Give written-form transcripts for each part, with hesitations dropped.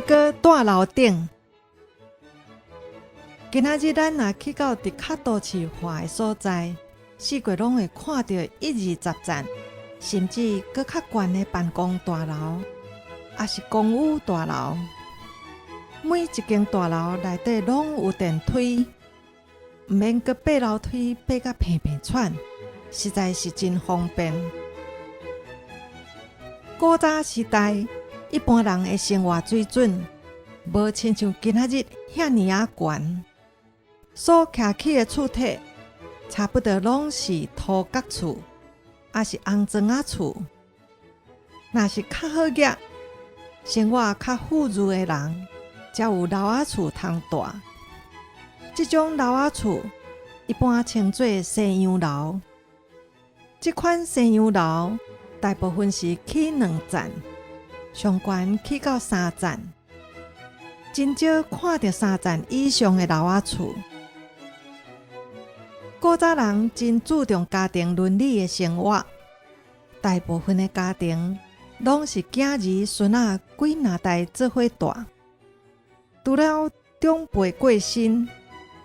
哥蹛樓頂。今仔日咱若去到佇較都市化的所在，四界攏會看著一二十層，甚至閣較懸的辦公大樓，抑是公寓大樓。每一間大樓內底攏有電梯，毋免閣爬樓梯爬甲鼻鼻喘，實在是真方便。古早時代，一般人的生活水準，無親像今仔日遐爾仔懸，所徛起的厝體，差不多攏是塗角厝，抑是紅磚仔厝。若是較好額，生活較富裕的人，才有樓仔厝通蹛。這種樓仔厝一般稱做西洋樓。這款西洋樓大部分是起兩層，上懸起到三層，真少看著三層以上的樓仔厝。古早人真注重家庭倫理的生活，大部分的家庭攏是囝兒孫仔幾若代做伙蹛。除了長輩過身，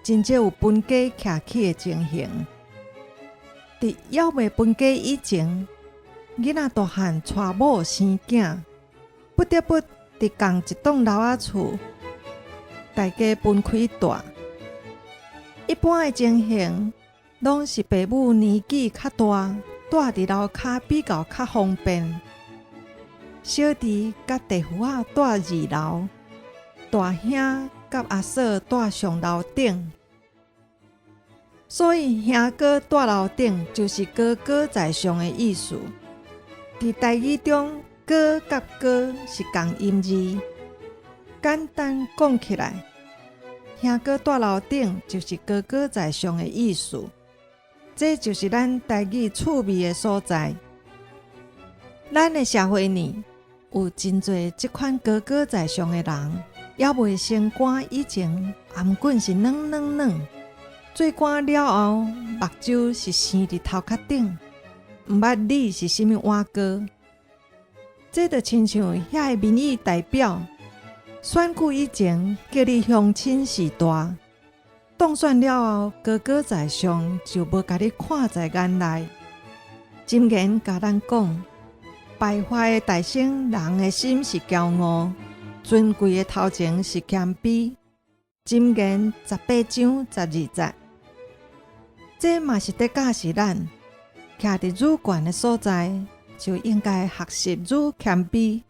真少有分家徛起的情形。佇猶未分家以前，囡仔大漢娶某生囝，不得不佇仝一棟樓仔厝，大家分開蹛。一般的情形，攏是爸母年紀較大，蹛佇樓跤比較較方便。小弟佮弟婦仔蹛二樓，大兄佮阿嫂蹛上樓頂。所以兄哥蹛樓頂就是高高在上的意思。佇台語中，哥佮高是仝音字。簡單講起來，兄哥蹛樓頂就是高高在上的意思。這就是咱台語趣味的所在。咱的社會呢，有真濟這款高高在上的人，猶未升官以前，頷頸是軟軟軟；做官了後，目睭是生佇頭殼頂，毋捌你是啥物碗糕。這就親像遐个民意代表選舉以前叫你鄉親是大，當選了後高高在上，就無共你看在眼內。箴言共咱講，敗壞的大省人的心是驕傲，尊貴的頭前是謙卑。箴言18章12節，這嘛是咧教示咱，徛佇愈懸的所在，就應該學習愈謙卑，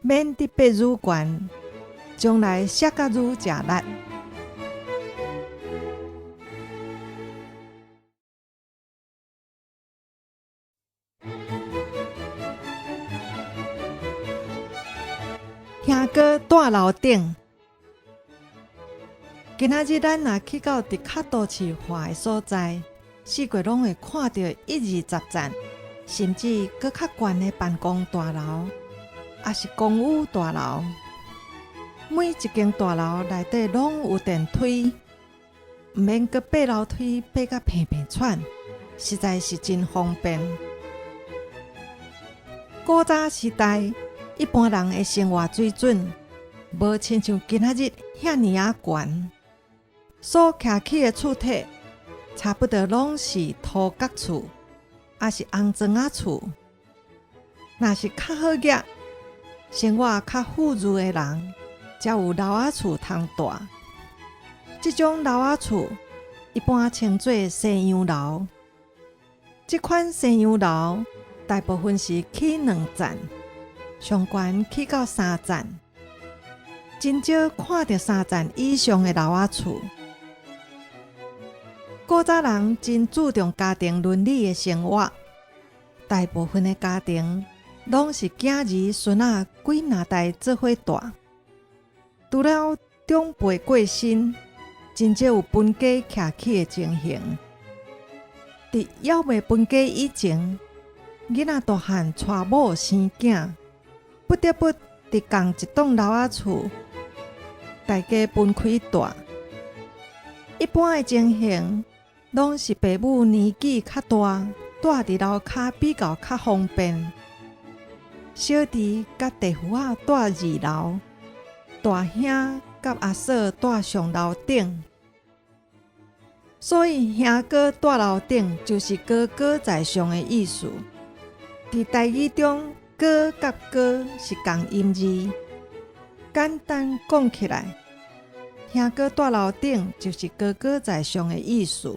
免得爬愈懸，將來摔甲愈食力。兄哥蹛樓頂。今仔日咱若去到佇較都市化的所在，四界攏會看著一二十層，甚至閣較懸的辦公大樓，抑是公寓大樓。每一間大樓內底攏有電梯，毋免閣爬樓梯爬甲鼻鼻喘，實在是真方便。古早時代，一般人的生活水準，無親像今仔日遐爾仔懸，所徛起的厝體，差不多攏是塗角厝，抑是紅磚仔厝。若是較好額，生活較富裕的人，才有樓仔厝通蹛。這種樓仔厝一般稱做西洋樓。這款西洋樓大部分是起兩層，上懸起到三層，真少看著三層以上的樓仔厝。古早人真注重家庭倫理的生活，大部分的家庭攏是囝兒孫仔幾若代做伙蹛。除了長輩過身，真少有分家徛起的情形。佇猶未分家以前，囡仔大漢娶某生囝，不得不佇仝一棟樓仔厝，大家分開蹛。一般的情形，攏是爸母年紀較大，蹛佇樓跤比較較方便。小弟佮弟婦仔蹛二樓，大兄佮阿嫂蹛上樓頂，所以兄哥蹛樓頂就是高高在上的意思。佇台語中，高佮哥是仝音字。簡單講起來，兄哥蹛樓頂就是高高在上的意思。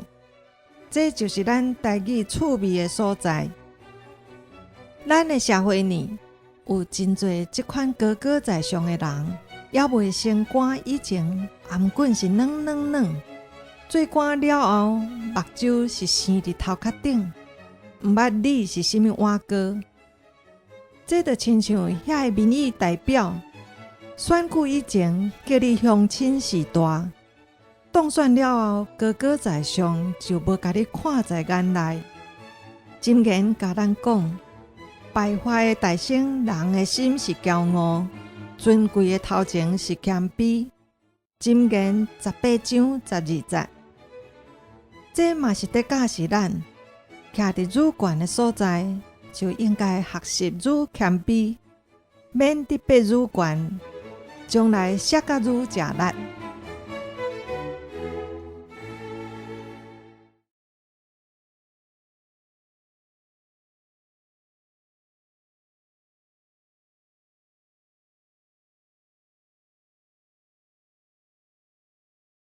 這就是咱台語趣味的所在。咱的社會呢，有真濟這款高高在上的人，猶未升官以前，頷頸是軟軟軟；做官了後，目睭是生佇頭殼頂，毋捌你是啥物碗糕。這就親像遐个民意代表選舉以前叫你鄉親是大，當選了後高高在上，就無共你看在眼內。箴言共咱講，敗壞的大省人的心是驕傲，尊貴的頭前是謙卑。箴言18章12節，這嘛是佇教示咱，徛佇愈懸的所在，就應該學習愈謙卑，免得爬愈懸，將來摔甲愈食力。